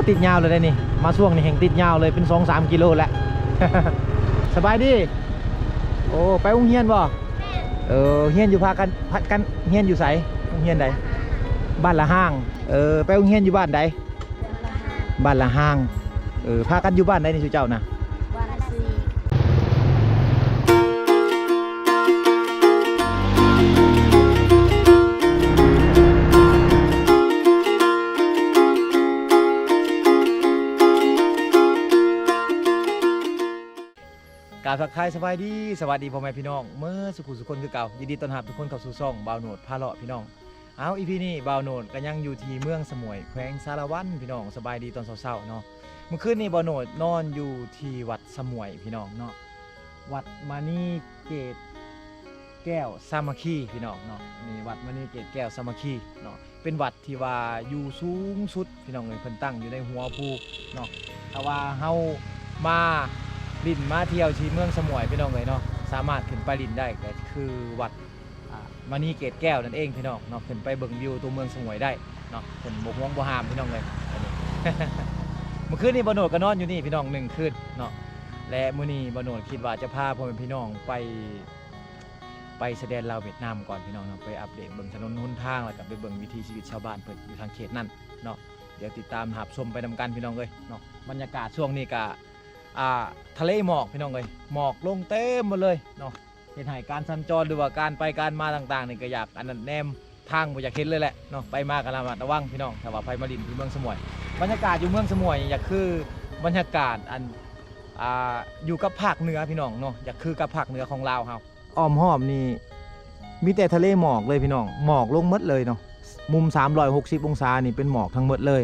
ຕິດຍາວເລີຍເດ້ນີ້ ມາຊ່ວງນີ້ແຮ່ງຕິດຍາວເລີຍ ເປັນສອງສາມກິໂລແລ້ວ. ສະບາຍດີ. ໂອ້ ໄປໂຮງຮຽນບໍ່? ແມ່ນ. ເອີ ຮຽນຢູ່ພາກັນ ພາກັນຮຽນຢູ່ໃສ? ໂຮງຮຽນໃດ? ບ້ານລະຫ້າງ. ເອີ ໄປໂຮງຮຽນຢູ່ບ້ານໃດ? ບ້ານລະຫ້າງ. ເອີ ພາກັນຢູ່ບ້ານໃດນີ້ຊຸເຈົ້ານະ? ບ້ານລະສີ່. ກາບທັກທາຍສະບາຍດີ ສະຫວັດດີພໍ່ແມ່ພີ່ນ້ອງເໝິດສູ່ຜູ້ສູ່ຄົນຄືເກົ່າ. ຍິນດີຕ້ອນຮັບທຸກຄົນເຂົ້າສູ່ຊ່ອງບ່າວໂນດພາເລາະພີ່ນ້ອງ. ເອົາ ອີພີນີ້ບ່າວໂນດກໍຍັງຢູ່ທີ່ເມືອງສະໝວຍ ແຂວງສາລະວັນພີ່ນ້ອງ. ສະບາຍດີຕອນເຊົ້າໆເນາະ. ມື້ຄືນນີ້ບ່າວໂນດນອນຢູ່ທີ່ວັດສະໝວຍພີ່ນ້ອງເນາະ, ວັດມະນີເກດແກ້ວສາມັກຄີພີ່ນ້ອງເນາະ. ນີ້ວັດມະນີເກດແກ້ວສາມັກຄີເນາະ, ເປັນວັດທີ່ວ່າຢູ່ສູງສຸດພີ່ນ້ອງເອີຍ, ເພິ່ນຕັ້ງຢູ່ໃນຫົວພູເນາະ. ຖ້າວ່າເຮົາມາຫຼິ້ນມາທ່ຽວທີ່ເມືອງສະໝວຍພີ່ນ້ອງເອີຍເນາະ, ສາມາດຂຶ້ນໄປຫຼິ້ນໄດ້ ກໍຄືວັດ ອ່າ ມະນີເກດແກ້ວນັ້ນເອງພີ່ນ້ອງເນາະ. ຂຶ້ນໄປເບິ່ງວິວຕົວເມືອງສະໝວຍໄດ້ເນາະ, ເພິ່ນບໍ່ຫວງບໍ່ຫ້າມພີ່ນ້ອງເອີຍ. ມື້ຄືນນີ້ບ່າວໂນດກໍນອນຢູ່ນີ້ພີ່ນ້ອງ ໜຶ່ງຄືນເນາະ, ແລະ ມື້ນີ້ບ່າວໂນດຄິດວ່າຈະພາພໍ່ແມ່ພີ່ນ້ອງໄປ ໄປຊາຍແດນລາວຫວຽດນາມກ່ອນພີ່ນ້ອງເນາະ, ໄປອັບເດດເບິ່ງຖະໜົນຫົນທາງ ແລ້ວກໍໄປເບິ່ງວິຖີຊີວິດຊາວບ້ານເພິ່ນຢູ່ທາງເຂດນັ້ນເນາະ. ດຽວຕິດຕາມຮັບຊົມໄປນຳກັນພີ່ນ້ອງເອີຍເນາະ. ບັນຍາກາດຊ່ວງນີ້ກໍ ອ່າ ທະເລໝອກພີ່ນ້ອງເອີຍ, ໝອກລົງເຕັມໝົດເລີຍເນາະ. ເຮັດໃຫ້ການສັນຈອນ ຫຼືວ່າການໄປການມາຕ່າງໆນີ້ ກໍຢາກອັນນັ້ນ ແນມທາງບໍ່ຢາກເຫັນເລີຍແຫຼະເນາະ. ໄປມາກໍລະມັດລະວັງພີ່ນ້ອງ, ຖ້າວ່າໃຜມາຫຼິ້ນທີ່ເມືອງສະໝວຍ. ບັນຍາກາດຢູ່ເມືອງສະໝວຍນີ້ ຢາກຄືບັນຍາກາດອັນ ອ່າ ຢູ່ກັບພາກເໜືອພີ່ນ້ອງເນາະ, ຢາກຄືກັບພາກເໜືອຂອງລາວເຮົາ. ອ້ອມຮອບນີ້ມີແຕ່ທະເລໝອກເລີຍພີ່ນ້ອງ, ໝອກລົງໝົດເລີຍເນາະ. ມຸມສາມຮ້ອຍຫົກສິບອົງສານີ້ເປັນໝອກທັງໝົດເລີຍ.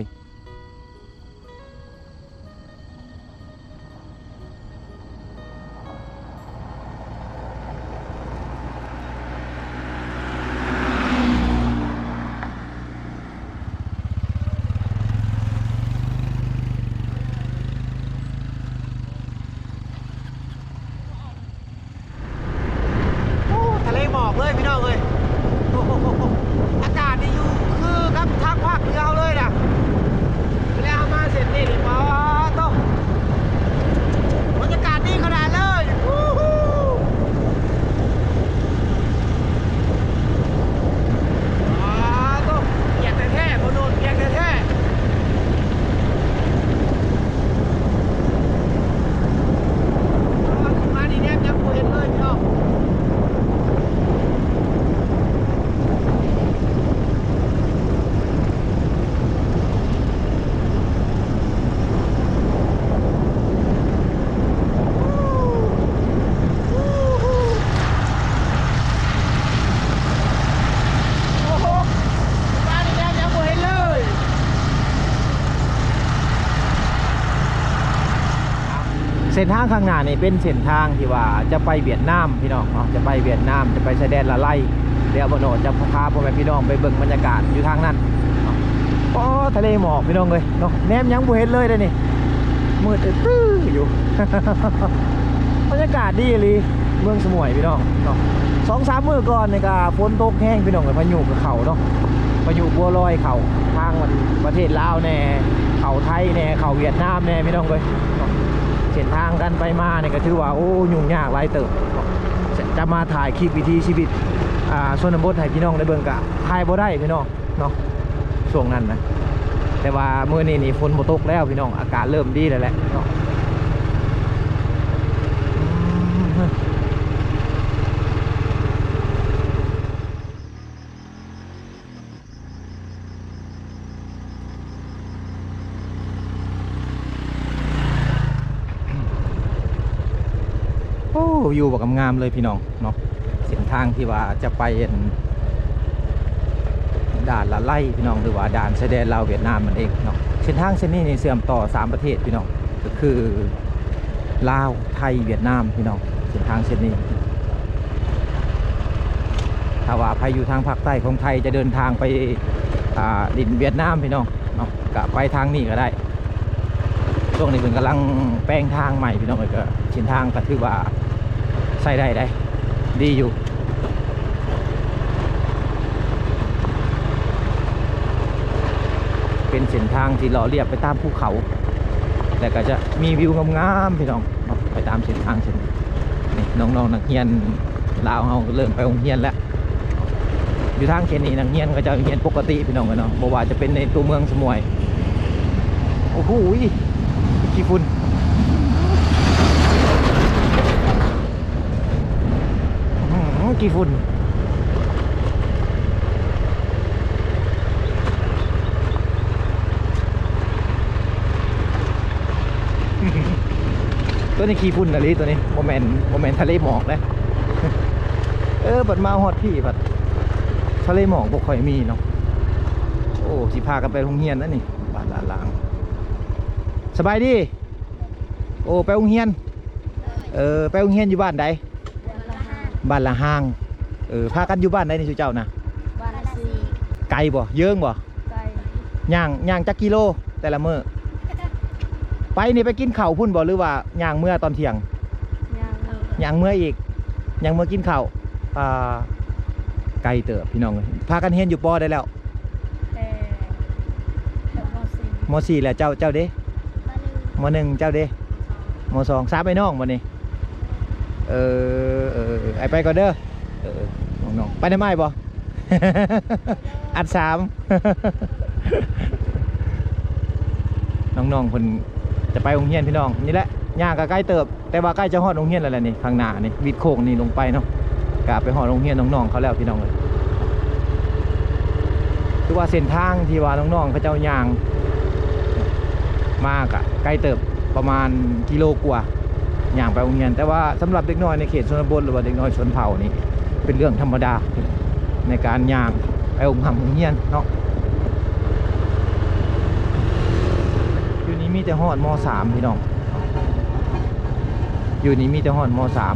ໂອ້ ທະເລໝອກເລີຍພີ່ນ້ອງເອີຍ. ໂອ້ໂຫ ອາກາດນີ້ຢູ່ຄືກັບທາງພາກເໜືອເຮົາເລີຍນະ. ແລ້ວເຮົາມາເສັ້ນນີ້ນີ້ ປາໂຕ ບັນຍາກາດດີຂະໜາດເລີຍ. ອູ້ຫູ ປາໂຕ ປຽກແທ້ໆ ບໍ່ໂດນ ປຽກແທ້ໆ. ມານີ້ແນມຍັງບໍ່ເຫັນເລີຍພີ່ນ້ອງ. ໂອ້ໂຫ ມານີ້ແນມຍັງບໍ່ເຫັນເລີຍ. ເສັ້ນທາງຂ້າງໜ້ານີ້ເປັນເສັ້ນທາງທີ່ວ່າຈະໄປຫວຽດນາມພີ່ນ້ອງເນາະ, ຈະໄປຫວຽດນາມ ຈະໄປຊາຍແດນລາໄລ. ດຽວບ່າວໂນດຈະພາພໍ່ແມ່ພີ່ນ້ອງໄປເບິ່ງບັນຍາກາດຢູ່ທາງນັ້ນເນາະ. ໂອ້ ທະເລໝອກພີ່ນ້ອງເອີຍເນາະ, ແນມຍັງບໍ່ເຫັນເລີຍເດ້ນີ້, ມືດຕື້ຢູ່. ບັນຍາກາດດີອີ່ຫຼີ ເມືອງສະໝວຍພີ່ນ້ອງເນາະ. ສອງສາມມື້ກ່ອນນີ້ກໍຝົນຕົກແຮງພີ່ນ້ອງເອີຍ, ພາຍຸກໍເຂົ້າເນາະ, ພາຍຸບົວລອຍເຂົ້າທາງປະເທດລາວແດ່ ເຂົ້າໄທແດ່ ເຂົ້າຫວຽດນາມແດ່ພີ່ນ້ອງເອີຍ. ເສັ້ນທາງການໄປມານີ້ກໍຖືວ່າ ໂອ້ ຫຍຸ້ງຍາກຫຼາຍເຕີບ. ຈະມາຖ່າຍຄລິບວິຖີຊີວິດ ອ່າ ຊົນນະບົດໃຫ້ພີ່ນ້ອງໄດ້ເບິ່ງ ກະຖ່າຍບໍ່ໄດ້ພີ່ນ້ອງເນາະ ຊ່ວງນັ້ນນະ. ແຕ່ວ່າມື້ນີ້ນີ້ຝົນບໍ່ຕົກແລ້ວພີ່ນ້ອງ, ອາກາດເລີ່ມດີແລ້ວແຫຼະເນາະ. ໂອ້ ວິວບັກງາມໆເລີຍພີ່ນ້ອງເນາະ. ເສັ້ນທາງທີ່ວ່າຈະໄປອັນ ດ່ານລະໄລພີ່ນ້ອງ ຫຼືວ່າດ່ານຊາຍແດນລາວຫວຽດນາມນັ້ນເອງເນາະ. ເສັ້ນທາງເສັ້ນນີ້ນີ້ເຊື່ອມຕໍ່ສາມປະເທດພີ່ນ້ອງ, ກໍຄື ລາວ ໄທ ຫວຽດນາມພີ່ນ້ອງ, ເສັ້ນທາງເສັ້ນນີ້. ຖ້າວ່າໃຜຢູ່ທາງພາກໃຕ້ຂອງໄທ ຈະເດີນທາງໄປ ອ່າ ດິນຫວຽດນາມພີ່ນ້ອງເນາະ, ກະໄປທາງນີ້ກໍໄດ້. ຊ່ວງນີ້ເພິ່ນກຳລັງແປງທາງໃໝ່ພີ່ນ້ອງເອີຍ, ກະເສັ້ນທາງກໍຖືວ່າໃຊ້ໄດ້ໄດ໋ ດີຢູ່. ເປັນເສັ້ນທາງທີ່ເລາະລຽບໄປຕາມພູເຂົາ ແລະກະຈະມີວິວງາມໆ ພີ່ນ້ອງເນາະ ໄປຕາມເສັ້ນທາງເສັ້ນນີ້. ນ້ອງໆ ນັກຮຽນລາວເຮົາກໍເລີ່ມໄປໂຮງຮຽນແລ້ວ. ຢູ່ທາງເຂດນີ້ນັກຮຽນເຂົາເຈົ້າຮຽນປົກກະຕິ ພີ່ນ້ອງເອີຍເນາະ ບໍ່ວ່າຈະເປັນໃນຕົວເມືອງສະໝວຍ. ໂອ້ໂຫ ຂີ້ຝຸ່ນ ອືມ ຂີ້ຝຸ່ນ. ຕົວນີ້ຂີ້ຝຸ່ນອີ່ຫຼີ ຕົວນີ້ບໍ່ແມ່ນ ບໍ່ແມ່ນທະເລໝອກເດ້. ເອີ ບັດມາຮອດພີ້ບັດທະເລໝອກບໍ່ຄ່ອຍມີເນາະ. ໂອ້ ຊິພາກັນໄປໂຮງຮຽນແລ້ວນີ້ ບ້ານລະລາງ. ສະບາຍດີ. ໂອ້ ໄປໂຮງຮຽນ. ເອີ ໄປໂຮງຮຽນຢູ່ບ້ານໃດ? ບ້ານລະຮາງ. ເອີ ພາກັນຢູ່ບ້ານໃດນີ້ ຊຸເຈົ້ານະ? ບ້ານລະສີ່. ໄກບໍ່? ເຢິງບໍ່? ໄກ. ຍ່າງ ຍ່າງຈັກກິໂລແຕ່ລະມື້? ໄປນີ້ໄປກິນເຂົ້າພຸ້ນບໍ່ ຫຼືວ່າຍ່າງເມືອຕອນທ່ຽງ? ຍ່າງເມືອ. ຍ່າງເມືອອີກ ຍ່າງເມືອກິນເຂົ້າ. ອ່າ ໄກເຕີບ ພີ່ນ້ອງເອີຍ. ພາກັນຮຽນຢູ່ ປໍ ໃດແລ້ວ? ແຕ່ ແຕ່ ມໍສີ່. ມໍສີ່ແລ້ວ. ເຈົ້າ ເຈົ້າເດ? ມໍໜຶ່ງ. ເຈົ້າເດ? ມໍສອງ. ສາມ ໄອ້ນ້ອງບໍ່ນີ້? ເອີ ເອີ ເອີ ໄອ້ໄປກ່ອນເດີ. ເອີ ນ້ອງໆ ໄປນຳອ້າຍບໍ່? ອັດສາມ ນ້ອງໆ ເພິ່ນຈະໄປໂຮງຮຽນ ພີ່ນ້ອງ. ນີ້ແຫຼະ ຍ່າງກໍໄກເຕີບ ແຕ່ວ່າໃກ້ຈະຮອດໂຮງຮຽນແລ້ວແຫຼະນີ້. ຂ້າງໜ້ານີ້ ວິດໂຄ້ງນີ້ລົງໄປເນາະ ກະໄປຮອດໂຮງຮຽນນ້ອງໆ ເຂົາແລ້ວ ພີ່ນ້ອງເອີຍ. ຖືວ່າເສັ້ນທາງທີ່ວ່ານ້ອງໆ ເຂົາເຈົ້າຍ່າງມາກະໄກເຕີບ ປະມານກິໂລກວ່າ ຍ່າງໄປໂຮງຮຽນ. ແຕ່ວ່າສຳລັບເດັກນ້ອຍໃນເຂດຊົນນະບົດ ຫຼືວ່າເດັກນ້ອຍຊົນເຜົ່ານີ້ ເປັນເລື່ອງທຳມະດາໃນການຍ່າງໄປໂຮງຮ່ຳໂຮງຮຽນເນາະ. ຢູ່ນີ້ມີແຕ່ຮອດ ມໍສາມ ພີ່ນ້ອງ. ຢູ່ນີ້ມີແຕ່ຮອດ ມໍສາມ.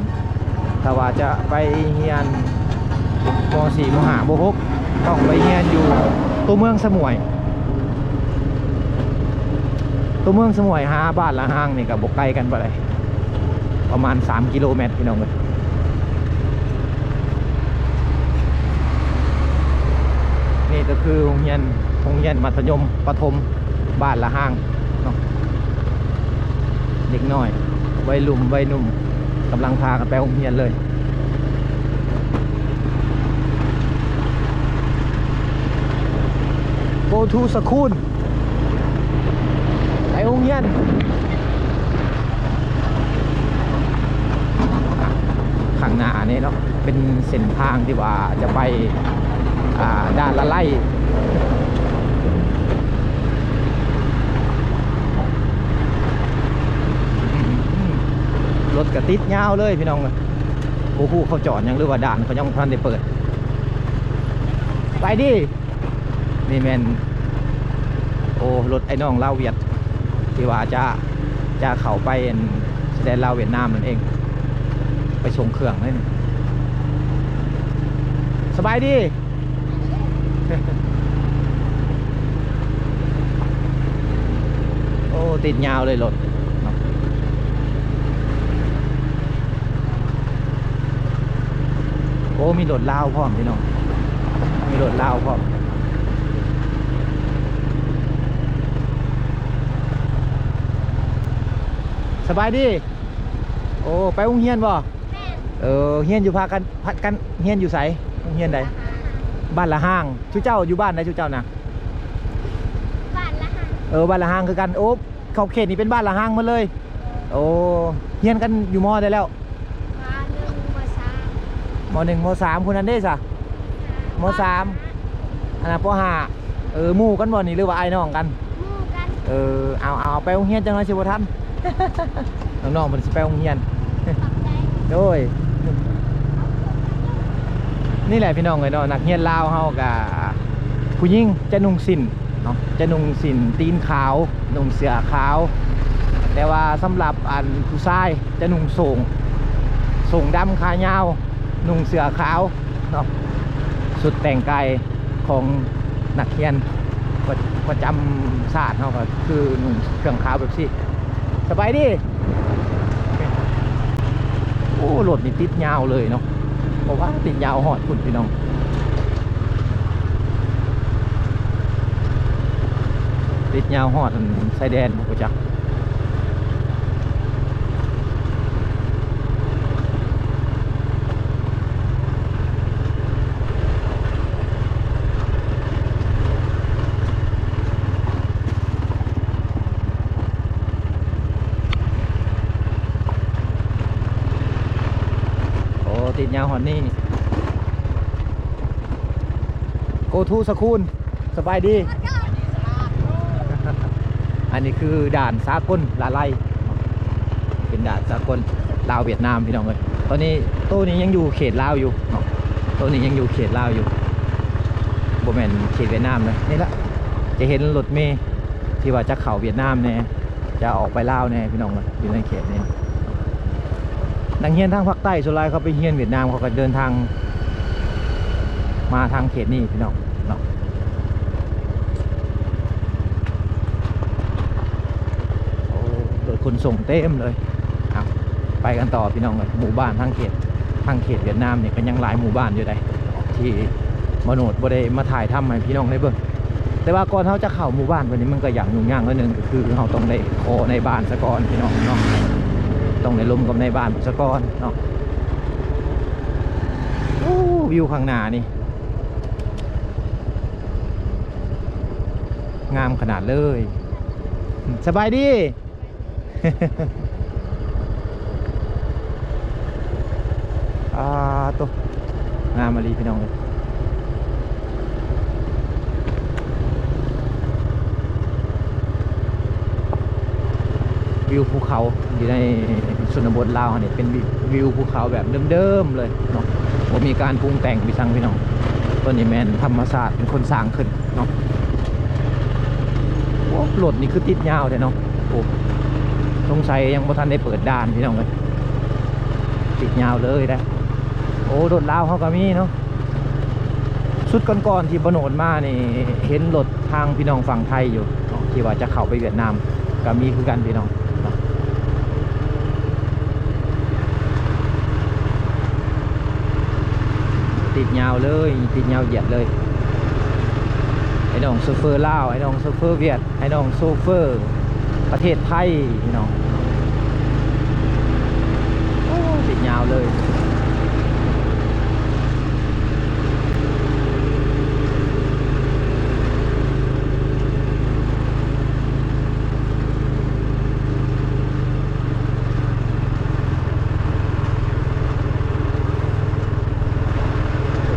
ຖ້າວ່າຈະໄປຮຽນ ມໍສີ່ ມໍຫ້າ ມໍຫົກ ຕ້ອງໄປຮຽນຢູ່ຕົວເມືອງສະໝວຍ. ຕົວເມືອງສະໝວຍຫາບ້ານລະຮາງນີ້ກໍບໍ່ໄກກັນປານໃດ ປະມານສາມກິໂລແມັດ ພີ່ນ້ອງເອີຍ. ນີ້ກໍຄືໂຮງຮຽນ ໂຮງຮຽນມັດທະຍົມປະຖົມບ້ານລະຮາງເນາະ. ເດັກນ້ອຍ ໄວລຸ້ມໄວໜຸ່ມ ກຳລັງພາກັນໄປໂຮງຮຽນເລີຍ. Go to school. ໄປໂຮງຮຽນ. ຂ້າງໜ້ານີ້ເນາະ ເປັນເສັ້ນທາງທີ່ວ່າຈະໄປ ອ່າ ດ່ານລະໄລ. ລົດກະຕິດຍາວເລີຍ ພີ່ນ້ອງເອີຍ. ບໍ່ຮູ້ເຂົາຈອດຫຍັງ ຫຼືວ່າດ່ານເຂົາຍັງບໍ່ທັນໄດ້ເປີດ. ໄປດີ. ນີ້ແມ່ນ ໂອ້ ລົດໄອ້ນ້ອງລາວຫວຽດ ທີ່ວ່າຈະ ຈະເຂົ້າໄປອັນຊາຍແດນລາວຫວຽດນາມນັ້ນເອງ ໄປສົ່ງເຄື່ອງເລີຍນີ້. ສະບາຍດີ. ໂອ້ ຕິດຍາວເລີຍລົດເນາະ. ໂອ້ ມີລົດລາວພ້ອມ ພີ່ນ້ອງ ມີລົດລາວພ້ອມ. ສະບາຍດີ. ໂອ້ ໄປໂຮງຮຽນບໍ່? ແມ່ນ. ເອີ ຮຽນຢູ່ ພາກັນ ພັດກັນຮຽນຢູ່ໃສ? ໂຮງຮຽນໃດ? ບ້ານລະຮາງ. ຊຸເຈົ້າຢູ່ບ້ານໃດ ຊຸເຈົ້ານະ? ບ້ານລະຮາງ. ເອີ ບ້ານລະຮາງຄືກັນ. ໂອ້ ຂອບເຂດນີ້ເປັນບ້ານລະຮາງໝົດເລີຍ. ໂອ້ ຮຽນກັນຢູ່ ມໍ ໃດແລ້ວ? ມໍໜຶ່ງ ມໍສາມ. ມໍໜຶ່ງ ມໍສາມ. ຜູ້ນັ້ນເດ້ຊະ? ມໍສາມ. ອັນນັ້ນ ປໍຫ້າ. ເອີ ໝູ່ກັນບໍ່ນີ້ ຫຼືວ່າອ້າຍນ້ອງກັນ? ໝູ່ກັນ. ເອີ ເອົາ ເອົາ ໄປໂຮງຮຽນ ຈັກໜ້ອຍຊິບໍ່ທັນ. ນ້ອງໆ ເພິ່ນຊິໄປໂຮງຮຽນ. ຂອບໃຈ. ໂດຍ. ນີ້ແຫຼະ ພີ່ນ້ອງເອີຍເນາະ ນັກຮຽນລາວເຮົາກະ ຜູ້ຍິງຈະນຸ່ງສິ້ນເນາະ ຈະນຸ່ງສິ້ນຕີນຂາວ ນຸ່ງເສື້ອຂາວ. ແຕ່ວ່າສຳລັບອັນຜູ້ຊາຍຈະນຸ່ງໂສ້ງ ໂສ້ງດຳຂາຍາວ ນຸ່ງເສື້ອຂາວເນາະ. ຊຸດແຕ່ງກາຍຂອງນັກຮຽນປະ ປະຈຳຊາດເຮົາກໍຄືນຸ່ງເຄື່ອງຂາວແບບຊີ້. ສະບາຍດີ. ໂອ້ ລົດນີ້ຕິດຍາວເລີຍເນາະ ເພາະວ່າຕິດຍາວຮອດພຸ້ນ ພີ່ນ້ອງ. ຕິດຍາວຮອດອັນຊາຍແດນພຸ້ນຈັກ. ໂອ້ ຕິດຍາວຮອດນີ້. Go to school. ສະບາຍດີ. ອັນນີ້ຄືດ່ານສາກົນລາໄລ ເປັນດ່ານສາກົນລາວຫວຽດນາມ ພີ່ນ້ອງເອີຍ. ຕອນນີ້ ໂຕນີ້ຍັງຢູ່ເຂດລາວຢູ່ເນາະ ໂຕນີ້ຍັງຢູ່ເຂດລາວຢູ່ ບໍ່ແມ່ນເຂດຫວຽດນາມເລີຍ. ນີ້ລະ ຈະເຫັນລົດເມທີ່ວ່າຈະເຂົ້າຫວຽດນາມແດ່ ຈະອອກໄປລາວແດ່ ພີ່ນ້ອງເອີຍ ຢູ່ໃນເຂດນີ້. ນັກຮຽນທາງພາກໃຕ້ສ່ວນຫຼາຍເຂົາໄປຮຽນຫວຽດນາມ ເຂົາກໍເດີນທາງມາທາງເຂດນີ້ ພີ່ນ້ອງເນາະ. ໂອ້ ລົດຂົນສົ່ງເຕັມເລີຍ. ເອົາ ໄປກັນຕໍ່ ພີ່ນ້ອງເອີຍ. ໝູ່ບ້ານທາງເຂດ ທາງເຂດຫວຽດນາມນີ້ກໍຍັງຫຼາຍໝູ່ບ້ານຢູ່ໃດ໋ ທີ່ມະໂນດບໍ່ໄດ້ມາຖ່າຍທຳໃຫ້ພີ່ນ້ອງໄດ້ເບິ່ງ. ແຕ່ວ່າກ່ອນເຮົາຈະເຂົ້າໝູ່ບ້ານເພິ່ນນີ້ ມັນກໍຢາກຫຍຸ້ງຍາກໜ້ອຍໜຶ່ງ ກໍຄືເຮົາຕ້ອງໄດ້ຂໍນາຍບ້ານສາກ່ອນ ພີ່ນ້ອງເນາະ ຕ້ອງໄດ້ລົມກັບນາຍບ້ານສາກ່ອນເນາະ. ໂອ້ ວິວຂ້າງໜ້ານີ້ງາມຂະໜາດເລີຍ. ສະບາຍດີ. ອ່າ ໂຕ ງາມອີ່ຫຼີ ພີ່ນ້ອງເອີຍ. ວິວພູເຂົາ ຢູ່ໃນຊົນນະບົດລາວເຮົານີ້ ເປັນວິ ວິວພູເຂົາແບບເດີມໆເລີຍເນາະ ບໍ່ມີການປຸງແຕ່ງອີ່ຫຍັງ ພີ່ນ້ອງ. ຕົວນີ້ແມ່ນທຳມະຊາດເປັນຄົນສ້າງຂຶ້ນເນາະ. ໂອ້ ລົດນີ້ຄືຕິດຍາວແທ້ເນາະ. ໂອ້ ສົງໄສຍັງບໍ່ທັນໄດ້ເປີດດ່ານ ພີ່ນ້ອງເອີຍ ຕິດຍາວເລີຍເດ້. ໂອ້ ລົດລາວເຮົາກໍມີເນາະ. ຊຸດກ່ອນໆທີ່ບໍ່ໂນດມານີ້ ເຫັນລົດທາງພີ່ນ້ອງຝັ່ງໄທຢູ່ເນາະ ທີ່ວ່າຈະເຂົ້າໄປຫວຽດນາມ ກໍມີຄືກັນ ພີ່ນ້ອງເນາະ. ຕິດຍາວເລີຍ ຕິດຍາວຢຽດເລີຍ. ໄອ້ນ້ອງໂຊເຟີລາວ ໄອ້ນ້ອງໂຊເຟີຫວຽດ ໄອ້ນ້ອງໂຊເຟີປະເທດໄທ ພີ່ນ້ອງ. ໂອ້ ຕິດຍາວເລີຍ.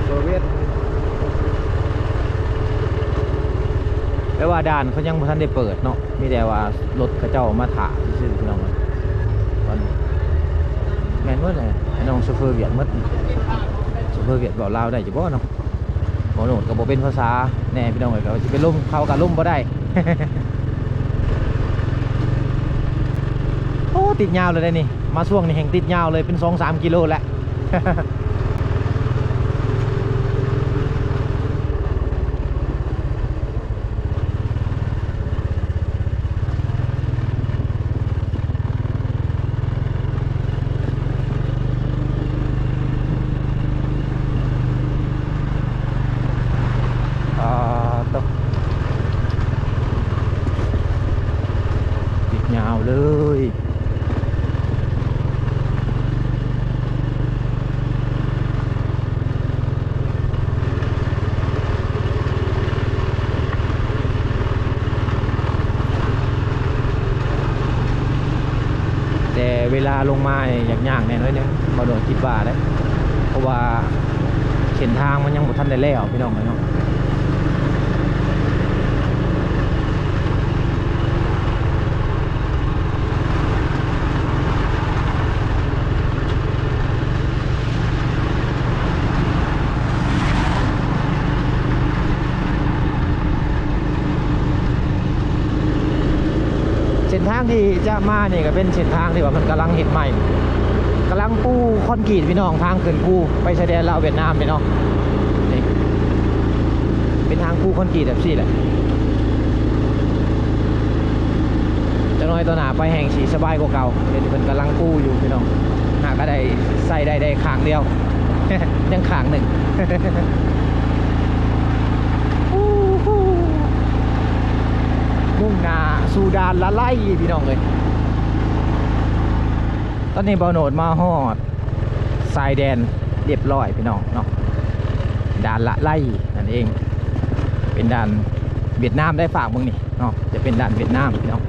ໂຊເວຍດ ແປວ່າດ່ານເຂົາຍັງບໍ່ທັນໄດ້ເປີດເນາະ ມີແຕ່ວ່າລົດເຂົາເຈົ້າມາຖ້າຊື່ໆ ພີ່ນ້ອງເອີຍ. ຕອນນີ້ແມ່ນໝົດແຫຼະ ໄອ້ນ້ອງໂຊເຟີຫວຽດໝົດ. ໂຊເຟີຫວຽດເວົ້າລາວໄດ້ຢູ່ບໍ່ເນາະ? ບໍ່ໂນດກໍບໍ່ເປັນພາສາແດ່ ພີ່ນ້ອງເອີຍ ກໍຊິໄປລົມເຂົາກໍລົມບໍ່ໄດ້. ໂອ້ ຕິດຍາວເລີຍເດ້ນີ້ ມາຊ່ວງນີ້ແຮ່ງຕິດຍາວເລີຍ ເປັນສອງສາມກິໂລແລ້ວ. ອ່າ ໂຕ ຕິດຍາວເລີຍ. ແຕ່ເວລາລົງມານີ້ຍາກໆແດ່ໜ້ອຍໜຶ່ງ ບໍ່ໂດນຄິດວ່າເດ້ ເພາະວ່າເສັ້ນທາງມັນຍັງບໍ່ທັນໄດ້ແລ້ວ ພີ່ນ້ອງເອີຍເນາະ. ເສັ້ນທາງທີ່ຈະມານີ້ກໍເປັນເສັ້ນທາງທີ່ວ່າເພິ່ນກຳລັງເຮັດໃໝ່ ກຳລັງປູຄອນກຣີດ ພີ່ນ້ອງ ທາງຂຶ້ນພູໄປຊາຍແດນລາວຫວຽດນາມນີ້ເນາະ. ນີ້ເປັນທາງປູຄອນກຣີດແບບຊີ້ແຫຼະ. ຈັກໜ້ອຍຕໍ່ໜ້າໄປແຮ່ງຊິສະບາຍກວ່າເກົ່າ. ດຽວນີ້ເພິ່ນກຳລັງປູຢູ່ພີ່ນ້ອງ ຫາກະໄດ້ໃຊ້ໄດ້ ໄດ້ຂ້າງດຽວ ຍັງຂ້າງໜຶ່ງ. ມຸ່ງ ຢູ່ດ່ານລະໄລພີ່ນ້ອງເອີຍ. ຕອນນີ້ບ່າວໂນດມາຮອດຊາຍແດນລຽບຮ້ອຍພີ່ນ້ອງເນາະ, ດ່ານລະໄລນັ້ນເອງ, ເປັນດ່ານຫວຽດນາມໄດ້. ຝາກເບິ່ງນີ້ເນາະ, ຈະເປັນດ່ານຫວຽດນາມພີ່ນ້ອງ.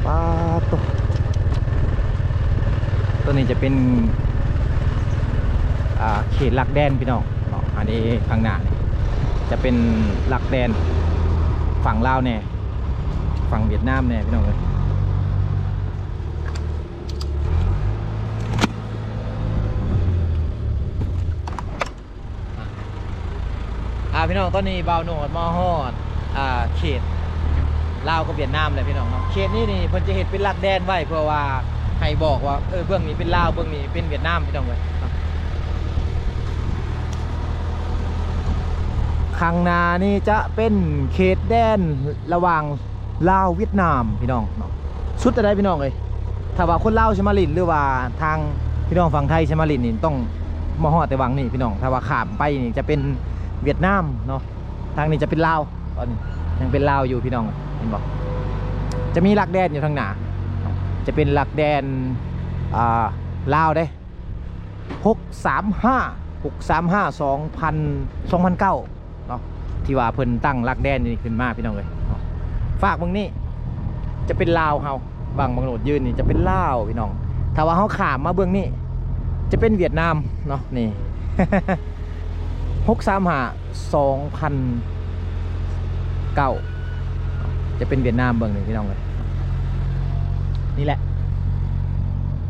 ປາດໂຕ ຕົວນີ້ຈະເປັນ ອ່າ ເຂດຫຼັກແດນພີ່ນ້ອງເນາະ. ອັນນີ້ຂ້າງໜ້ານີ້ຈະເປັນຫຼັກແດນຝັ່ງລາວແດ່ ຝັ່ງຫວຽດນາມແດ່ພີ່ນ້ອງເອີຍ. ອ່າ ພີ່ນ້ອງ ຕອນນີ້ບ່າວໂນດມາຮອດ ອ່າ ເຂດລາວກັບຫວຽດນາມແລ້ວພີ່ນ້ອງເນາະ. ເຂດນີ້ນີ້ເພິ່ນຈະເຮັດເປັນຫຼັກແດນໄວ້ ເພື່ອວ່າໃຫ້ບອກວ່າ ເອີ ເບື້ອງນີ້ເປັນລາວ ເບື້ອງນີ້ເປັນຫວຽດນາມພີ່ນ້ອງເອີຍ. ຂ້າງໜ້ານີ້ຈະເປັນເຂດແດນລະຫວ່າງ ລາວຫວຽດນາມພີ່ນ້ອງເນາະ. ສຸດແຕ່ໃດພີ່ນ້ອງເອີຍ, ຖ້າວ່າຄົນລາວຊິມາຫຼິ້ນ ຫຼືວ່າທາງພີ່ນ້ອງຝັ່ງໄທຊິມາຫຼິ້ນນີ້ ຕ້ອງມາຮອດແຕ່ວັງນີ້ພີ່ນ້ອງ. ຖ້າວ່າຂ້າມໄປນີ້ຈະເປັນຫວຽດນາມເນາະ, ທາງນີ້ຈະເປັນລາວ. ຕອນນີ້ຍັງເປັນລາວຢູ່ພີ່ນ້ອງ ເຫັນບໍ່? ຈະມີຫຼັກແດນຢູ່ທາງໜ້າເນາະ, ຈະເປັນຫຼັກແດນ ອ່າ ລາວເດ້. ຫົກສາມຫ້າ ຫົກສາມຫ້າ ສອງພັນ ສອງພັນເກົ້າເນາະ ທີ່ວ່າເພິ່ນຕັ້ງຫຼັກແດນນີ້ຂຶ້ນມາພີ່ນ້ອງເອີຍເນາະ. ຝາກເບິ່ງນີ້ຈະເປັນລາວເຮົາ, ບັງ ບັງໂນດຢືນນີ້ຈະເປັນລາວພີ່ນ້ອງ. ຖ້າວ່າເຮົາຂ້າມມາເບິ່ງນີ້ຈະເປັນຫວຽດນາມເນາະ ນີ້ ຫົກສາມຫ້າ ສອງພັນເກົ້າ ຈະເປັນຫວຽດນາມ. ເບິ່ງນີ້ພີ່ນ້ອງເອີຍ ນີ້ແຫຼະ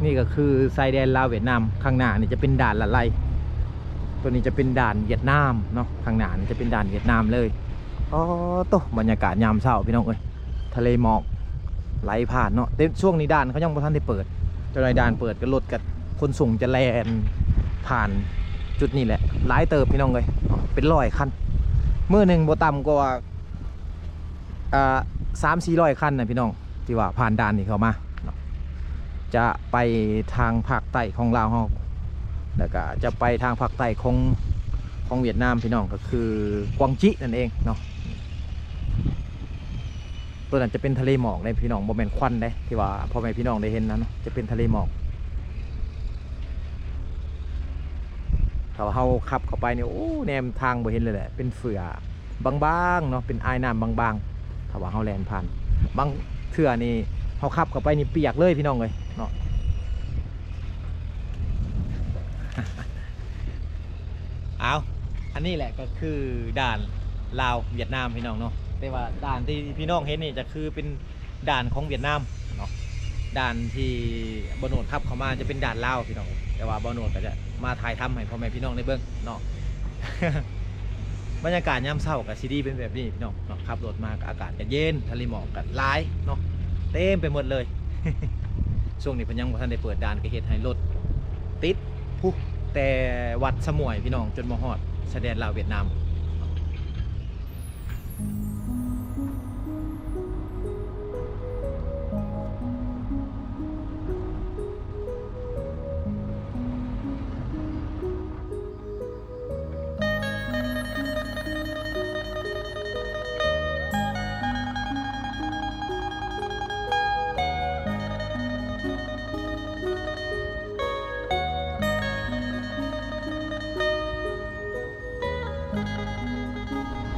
ນີ້ກໍຄືຊາຍແດນລາວຫວຽດນາມ. ຂ້າງໜ້ານີ້ຈະເປັນດ່ານລະໄລ, ຕົວນີ້ຈະເປັນດ່ານຫວຽດນາມເນາະ, ຂ້າງໜ້ານີ້ຈະເປັນດ່ານຫວຽດນາມເລີຍ. ອໍ ໂຕ ບັນຍາກາດຍາມເຊົ້າພີ່ນ້ອງເອີຍ, ທະເລໝອກໄຫຼຜ່ານເນາະ. ແຕ່ຊ່ວງນີ້ດ່ານເຂົາຍັງບໍ່ທັນໄດ້ເປີດ, ຈັກໜ່ອຍດ່ານເປີດກໍລົດກັບຂົນສົ່ງຈະແລ່ນຜ່ານຈຸດນີ້ແຫຼະ. ຫຼາຍເຕີບພີ່ນ້ອງເອີຍ ເປັນຮ້ອຍຄັນ, ມື້ໜຶ່ງບໍ່ຕ່ຳກວ່າ ອ່າ ສາມສີ່ຮ້ອຍຄັນນະພີ່ນ້ອງ ທີ່ວ່າຜ່ານດ່ານນີ້ເຂົ້າມາເນາະ. ຈະໄປທາງພາກໃຕ້ຂອງລາວເຮົາ ແລ້ວກະຈະໄປທາງພາກໃຕ້ຂອງ ຂອງຫວຽດນາມພີ່ນ້ອງ, ກໍຄືກວາງຈິນັ້ນເອງເນາະ. ຕົວນັ້ນຈະເປັນທະເລໝອກເດ້ພີ່ນ້ອງ, ບໍ່ແມ່ນຄວັນເດ້ ທີ່ວ່າພໍ່ແມ່ພີ່ນ້ອງໄດ້ເຫັນນະເນາະ, ຈະເປັນທະເລໝອກ. ຖ້າວ່າເຮົາຂັບເຂົ້າໄປນີ້ ໂອ້ ແນມທາງບໍ່ເຫັນເລີຍແຫຼະ, ເປັນເຝື້ອບາງໆເນາະ, ເປັນອາຍນ້ຳບາງໆ. ຖ້າວ່າເຮົາແລ່ນຜ່ານ ບາງເທື່ອນີ້ເຮົາຂັບເຂົ້າໄປນີ້ປຽກເລີຍພີ່ນ້ອງເອີຍເນາະ. ເອົາ ອັນນີ້ແຫຼະກໍຄືດ່ານລາວຫວຽດນາມພີ່ນ້ອງເນາະ, ແຕ່ວ່າດ່ານທີ່ພີ່ນ້ອງເຫັນນີ້ຈະຄືເປັນ ດ່ານຂອງຫວຽດນາມເນາະ. ດ່ານທີ່ບ່າວໂນດຂັບເຂົ້າມາຈະເປັນດ່ານລາວພີ່ນ້ອງ, ແຕ່ວ່າບ່າວໂນດກໍຈະມາຖ່າຍທຳໃຫ້ພໍ່ແມ່ພີ່ນ້ອງໄດ້ເບິ່ງເນາະ. ບັນຍາກາດຍາມເຊົ້າກໍຊິດີເປັນແບບນີ້ພີ່ນ້ອງເນາະ, ຂັບລົດມາກໍອາກາດກໍເຢັນ, ທະເລໝອກກໍຫຼາຍເນາະ, ເຕັມໄປໝົດເລີຍ. ຊ່ວງນີ້ເພິ່ນຍັງບໍ່ທັນໄດ້ເປີດດ່ານ ກໍເຮັດໃຫ້ລົດຕິດພຸ້ນແຕ່ວັດສະໝວຍພີ່ນ້ອງ ຈົນມາຮອດຊາຍແດນລາວຫວຽດນາມ.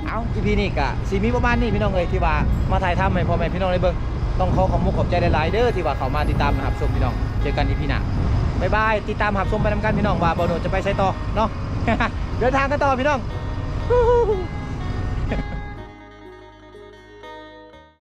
ເອົາ ອີພີນີ້ກະຊິມີປະມານນີ້ພີ່ນ້ອງເອີຍ ທີ່ວ່າມາຖ່າຍທຳໃຫ້ພໍ່ແມ່ພີ່ນ້ອງໄດ້ເບິ່ງ. ຕ້ອງຂໍຂອບມຸກຂອບໃຈຫຼາຍໆເດີ ທີ່ວ່າເຂົ້າມາຕິດຕາມຮັບຊົມພີ່ນ້ອງ. ເຈີກັນອີພີໜ້າ. ບາຍບາຍ. ຕິດຕາມຮັບຊົມໄປນຳກັນພີ່ນ້ອງ ວ່າບ່າວໂນດຈະໄປໃສຕໍ່ເນາະ. ເດີນທາງກັນຕໍ່ພີ່ນ້ອງ.